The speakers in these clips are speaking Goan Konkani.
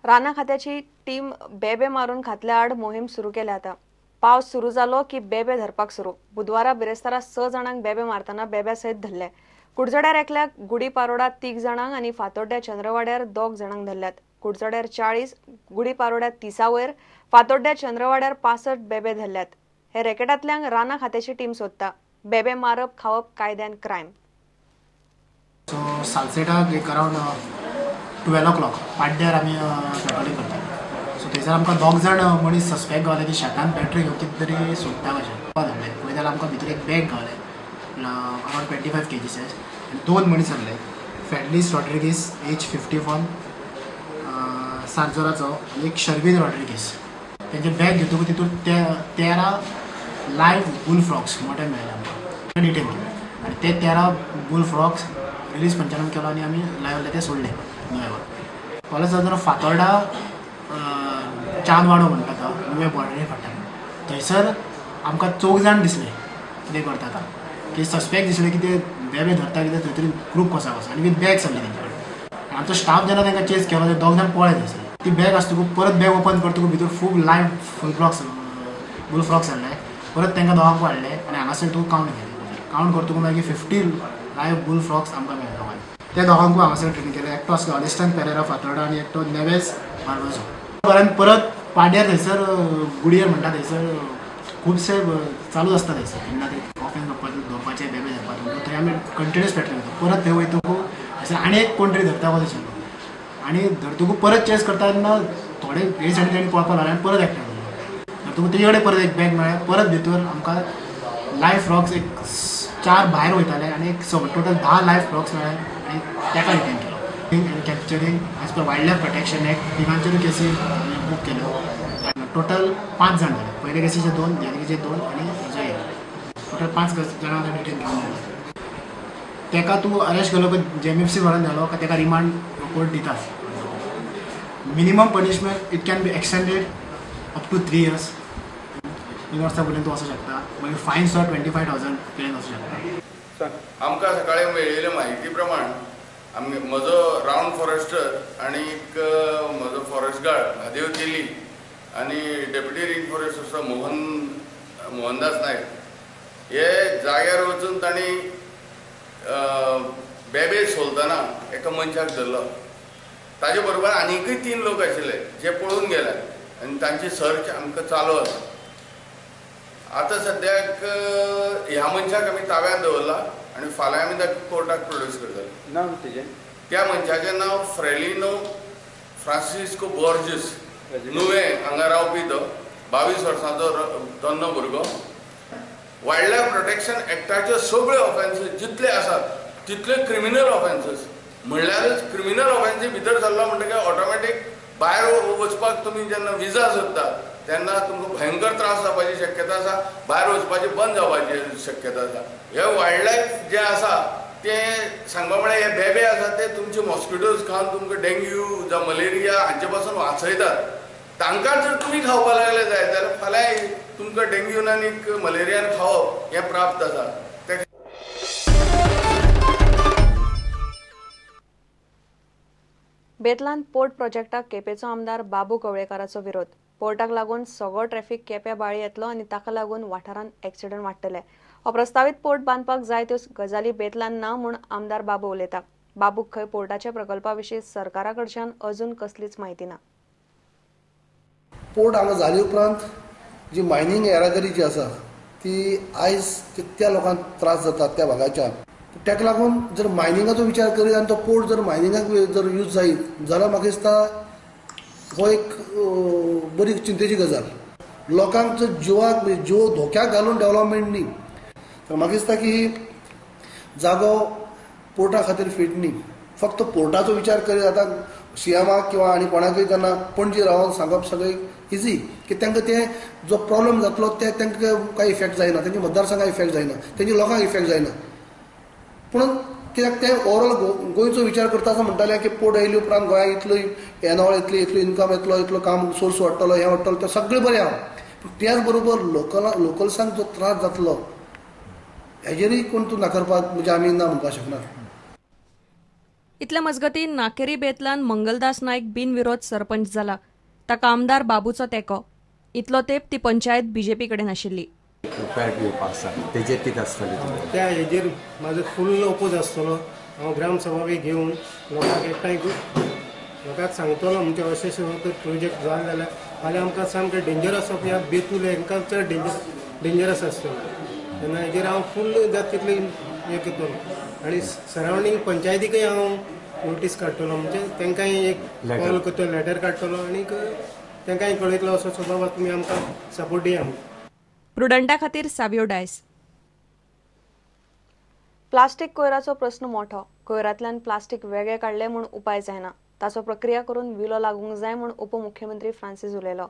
रानां खात्याची टीम बेबे मारून खातल्या आड मोहीम सुरू केल्या. आता पावस सुरू जालो की बेबे धरपाक सुरू. बुधवारा बिरेस्तारा 6 जाणांक बेबे मारतना बेब्या सयत धरले. कुडचड्यार एकल्याक, गुडीपारोडा 3 जाणांक आनी फातोड्ड्या चंद्रवाड्यार 2 जाणांक धरल्यात. कुडचड्यार 40, गुडीपारोड्या 30 वयर, फातोड्ड्या चंद्रवाड्यार 65 बेबे धरल्यात. हे रॅकेटांतल्यांक रानां खात्याची टीम सोदता. बेबे मारप खावप कायद्यान क्रायम. सो सालसेटाक एक अरावंड 12 o'clock पाड्ड्यार आमी पेट्रोलिंग करता. सो थंयसर आमकां 2 जाण मनीस सस्पेक्ट गावले की शेतान बॅटरी घेवन कितें तरी सोदता कशें धरले. पळयत जाल्यार आमकां भितर एक बॅग गावलें अरावंड 25 kgs आनी 2 मनीस धरले. फेडलीस रॉड्रिगीस एज 51 सारजोराचो आनी एक शर्वीन रॉड्रिगीस. तेंचे बॅग घेतकूच तितून 13 लायव्ह बुल फ्रॉक्स मोठे मेळ्ळे आमकां, डिटेन केले आनी ते 13 बुल फ्रॉक्स रिलीज पंचनामा केलो आनी आमी लायव्ह ते सोडले. परत जातना फातोर्डा चांदवाडो म्हणटा तो नुवें बॉर्डरी फाटल्यान, थंयसर आमकां 4 जाण दिसले कितें करता की सस्पेक्ट दिसले की ते बेबे धरता कितें थंय तरी ग्रूप कसो आसा आनी वीथ बॅग आसली तेंचे कडेन. आमचो स्टाफ जेन्ना तांकां चेज केलो ते 2 जाण पळ्ळे थंयसर. ती बॅग आसतकूच परत बॅग ओपन करतकूच भितर खूब लायव्ह बुल फ्रॉक्स हाडले. परत तांकां दोगांकूय हाडले आनी हांगासर तूं कावंट केले. कावंट करतकूच मागीर 50 लायव्ह बुल फ्रॉक्स आमकां मेळ्ळे दोगांक. त्या दोगांकूय हांगासर ट्रेन केले. एकटो आसलो अलिस्टन पेरेरा फातोर्डा आनी एकटो नेवेस बार्बोजो. परत पाड्यार थंयसर गुडयेर म्हणटा थंयसर खुबशे चालू आसता थंयसर तेन्ना ते ऑफेन्स धरपाचे बेबे धरपाचे थंय आमी कंटिन्युअस पेट्रोल करता. परत थंय वयतकूच थंयसर आनी एक कोण तरी धरता कसो दिसलो आनी धरतकूच परत चेस करता तेन्ना थोडे हे सायडीन ताणें पळोवपाक लागले आनी परत एकटे धरलो. धरतकूच तेजे कडेन परत एक बॅग मेळ्ळें. परत भितर आमकां लायव्ह फ्रॉक्स एक 4 भायर वयताले आनी एक 6 टोटल 10 लायव्ह फ्रॉक्स मेळ्ळे आनी ताका रिटेन केलो. आनी capturing as per wild life protection act तिगांचेरूय केसी बूक केल्यो. टोटल 5 जाण जाले. पयले केसीचे 2, ह्या केसीचे 2 आनी हेजो 1, टोटल 5 जाणांक डिटेन केलो. ताका तूं अरेस्ट केलो जेएमएफसी व्हरून धाडलो काय ताका रिमांड कोर्ट दितात. Minimum punishment it can be extended up to 3 years. 3 वर्सां पर्यंत वचूंक शकता. मागीर फायन सुद्दां 25,000 पर्यंत वचूंक शकता. आमकां सकाळी मेळिल्ले म्हायती प्रमाण आमी म्हजो रावंड फॉरेस्टर आनी म्हजो फॉरेस्ट गार्ड म्हादेव तेली आनी डेप्युटी रिंग फॉरेस्ट आसा मोहनदास नायक हे जाग्यार वचून तांणी बेबे सोलतना एका मनशाक धरलो. ताजे बरोबर आनीकय 3 लोक आशिल्ले जे पळून गेले आनी तांची सर्च आमकां चालू आसा. आतां सद्याक ह्या मनशाक आमी ताब्यांत दवरला आनी फाल्यां आमी ताका कोर्टाक प्रोड्यूस करतले. नांव तेजें? त्या मनशाचें नांव फ्रेलिनो फ्रांसिस्को बॉर्जीस, नुवें हांगा रावपी तो 22 वर्सांचो तन्नो भुरगो. वायल्ड लायफ प्रोटेक्शन एक्टाच्यो सगळ्यो ऑफेन्सीस जितले आसात तितले क्रिमिनल ऑफेन्सीस, म्हणल्यारच क्रिमिनल ऑफेन्सी भितर सरलो म्हणटकीर ऑटोमॅटीक भायर वचपाक तुमी जेन्ना विजा सोदता तेन्ना तुमकां भयंकर त्रास जावपाची शक्यता आसा, भायर वचपाची बंद जावपाची शक्यता आसा. हे वायल्ड लायफ जें आसा तें सांगपा म्हळ्यार हे बेबे आसा ते तुमचे मॉस्किटोज खावन तुमकां डेंग्यू जावं मलेरिया हांचे पासून वाचयतात. तांकां जर तुमी खावपाक लागले जायत जाल्यार फाल्यां तुमकां डेंग्यून आनी मलेरियान खावप हें प्राप्त आसा. बेतलान पोर्ट प्रोजेक्टाक केपेंचो आमदार बाबू कवळेकाराचो विरोध. पोर्टाक लागून सगळो ट्रॅफिक केप्या बाळी येतलो आनी ताका लागून वाठारांत एक्सिडंट वाडटले. हो प्रस्तावीत पोर्ट बांदपाक जाय त्यो गजाली बेतलान ना म्हूण आमदार बाबू उलयता. बाबूक खंय पोर्टाच्या प्रकल्पा विशीं सरकारा कडच्यान अजून कसलीच म्हायती ना. पोर्ट हांगा जाले उपरांत जी मायनींग येरादारी जी आसा ती आयज त्या लोकांक त्रास जातात त्या भागाच्या, ताका लागून जर मायनिंगाचो विचार करीत आनी तो पोर्ट जर मायनिंगाक जर यूज जायत जाल्यार म्हाका दिसता हो एक बरी चिंतेची गजाल. लोकांक जर जिवाक जीव धोक्याक घालून डेवलपमेंट न्ही, तर म्हाका दिसता की ही जागो पोर्टा खातीर फीट न्ही. फक्त पोर्टाचो विचार करीत आतां सीएमाक किंवा आनी कोणाकूय तेन्ना पणजी रावन सांगप सगळें इजी की तांकां ते जो प्रॉब्लम जातलो ते तांकां कांय इफेक्ट जायना, तेंच्या मतदारसंघाक इफेक्ट जायना, तेंच्या लोकांक इफेक्ट जायना. पूण कित्याक ते ओवरऑल गोंयचो विचार करता आसतना म्हणटाले की पोर्ट आयले उपरांत गोंयाक इतलो येणावळ येतली, इतलो इन्कम येतलो, इतलो काम सोर्स वाडटलो, हें वाडटलो, तें सगळें बरें आहा. पूण त्याच बरोबर लोकल्सांक जो त्रास जातलो हेजेरूय कोण तूं नाकारपाक म्हणजे आमी ना म्हणपाक शकना. इतले मजगतीं नाकेरी बेतलान मंगलदास नायक बिनविरोध सरपंच जाला. ताका आमदार बाबूचो तेंको. इतलो तेंप ती पंचायत बीजेपी कडेन आशिल्ली. त्या हेजेर म्हाजो फूल ओपोज आसतलो. हांव ग्रामसभा बी घेवन लोकांक एकठांय लोकांक सांगतलो म्हणजे अशें अशें प्रोजेक्ट जाले जाल्यार फाल्यां आमकां सामकें डेंजरस ऑफ ह्या बेतूल हांकां चड डेंजरस आसतलो. तेन्ना हेजेर हांव फूल जाता तितलें हें करतलो आनी सरावंडींग पंचायतीकय हांव नोटीस काडटलो, म्हणजे तांकांय एक कॉल करतलो, लेटर काडटलो आनी तांकांय कळयतलो असो बाबा तुमी आमकां सपोर्ट दिया. प्रुडंटा खातीर सावियो डायस. प्लास्टीक कोयराचो प्रस्न मोठो. कोयरांतल्यान प्लास्टीक वेगळे काडले म्हूण उपाय जायना, ताचो प्रक्रिया करून विलो लागूंक जाय म्हूण उपमुख्यमंत्री फ्रांसीस उलयलो.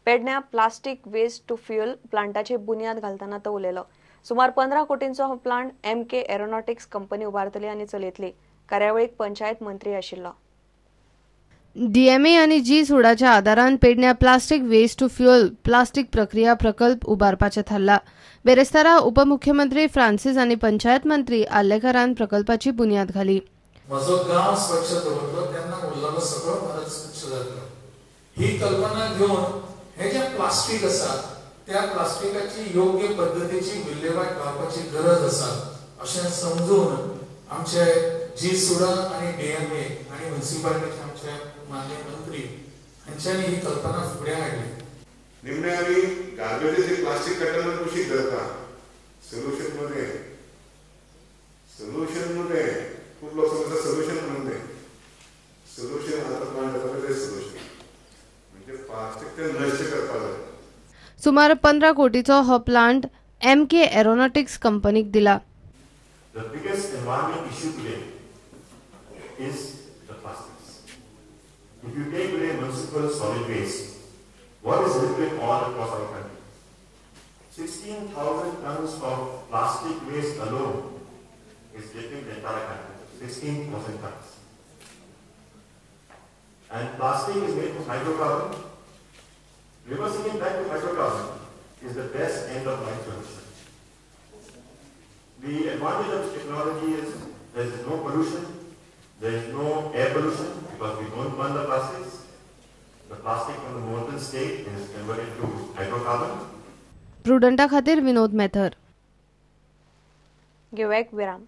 पेडण्या प्लास्टीक वेस्ट टू फ्युएल प्लांटाची बुन्याद घालतना तो उलयलो. सुमार 15 कोटींचो हो प्लांट MK aeronautics कंपनी उबारतली आनी चलयतली. कार्यावळीक पंचायत मंत्री आशिल्लो. डीएमए आनी जी सुडाच्या आदारान पेडण्या plastic waste to fuel plastic प्रक्रिया प्रकल्प उबारपाचें थारला. बेरेस्तारा उपमुख्यमंत्री फ्रांसीस आनी पंचायत मंत्री आर्लेकरान प्रकल्पाची बुन्याद घाली. म्हजो गांव स्वच्छ दवरलो तेन्ना उरलेलो सगळो भारत स्वच्छ जातलो ही कल्पना घेवन हे जे प्लास्टीक आसा त्या प्लास्टिकाची योग्य पद्दतीची विल्हेवाट लावपाची गरज आसा अशें समजून आमचे जी सुडा आनी डीएमए आनी म्युनिसिपालिटीचे आमचे माननीय मंत्री हांच्यांनी ही कल्पना फुडें हाडली. निमणे आमी गार्बेजाचे प्लास्टीक काडटना कुशीक धरता. सोल्युशन मध्ये खूब लोक समजता सोल्युशन म्हणून ते सोल्युशन आतां प्लांट जाता ते सोल्युशन म्हणजे प्लास्टीक ते नश्ट करपाक जाय. सुमार 15 कोटीचो हो प्लांट MK aeronautics कंपनीक दिला. The biggest environment issue today is the plastics. If you take away municipal solid waste, what is littering all across our country? 16,000 tons of plastic waste alone is littering the entire country. 16,000 tons. And plastic is made from hydrocarbon. Reversing it back to hydrocarbon is the best end of life solution. The advantage of this technology is there is no pollution, there is no air pollution because we don't burn the plastics. The plastic from the molten state is converted to hydrocarbon. प्रुडंटा खातीर विनोद मेथर. घेवया एक विराम.